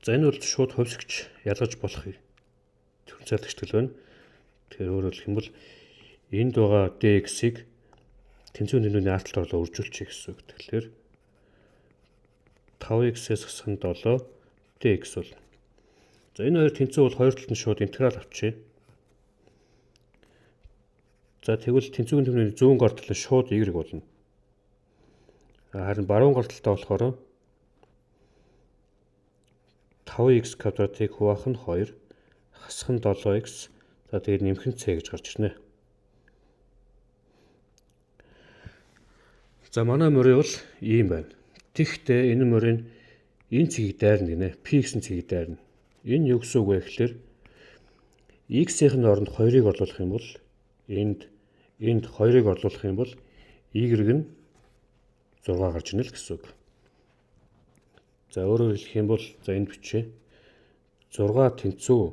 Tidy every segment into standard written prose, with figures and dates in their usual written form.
За, энэ бол шууд хувьсгч ялгаж болох дифференциал байна. Тэгэхээр өөрөөр хэлэх юм бол энд байгаа dx-ийг тэнцвэн тэнүүний ард талд орлоо үржүүлчихье гэсэн үг. Тэгэхээр 5x-ээс хасах нь 7 dx бол. За, энэ хоёр тэнцүү бол хоёр талд нь шууд интеграл авчия. За, тэгвэл тэнцвэн тэнүүний зүүн гар талд шууд y болно. Харин баруун гар талдаа болохоор 5x квадратыг хуваах нь 2, хасах нь 7x, за тэгээд нэмэх нь c гэж гарч ирнэ. За, манай мөрий бол ийм байна. Тэгэхдээ энэ мөрийн энэ цэгийг дайрна гинэ. P гэсэн цэгийг дайрна. Энэ юу гэсэн үг вэ гэхээр x-ийн оронд 2-ыг орлуулах юм бол энд 2-ыг орлуулах юм бол y нь 6 гарч ирнэ л гэсэн үг. За, өөрөөр хэлэх юм бол за энд бичээ. 6 тэнцүү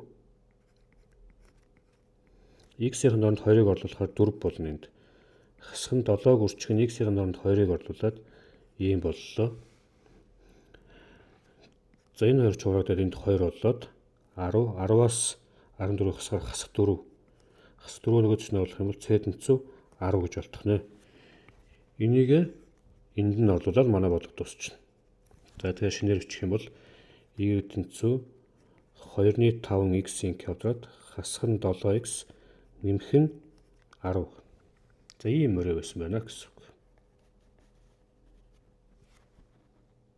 x-ийн оронд 2-ыг орлуулахаар 4 болно энд. Хасах нь 7-г үрчих нь x-ийн оронд 2-ыг орлуулад ийм боллоо. За, энэ хоёр чуураад энд 2 боллоод 10, 10-аас 14 хасгаар хасах 4. Хасах 4 нөгөө төснөө болох юм бол c тэнцүү 10 гэж болтох нэ. Энийг энд нь орлуулад манай бодлого дуусчихна. За, тэгээ шинээр бичих юм бол y тэнцүү 2-ны 5 x-ийн квадрат хасах нь 7x нэмэх нь 10. За, ийм мөрөө байсан байна гэсэн үг.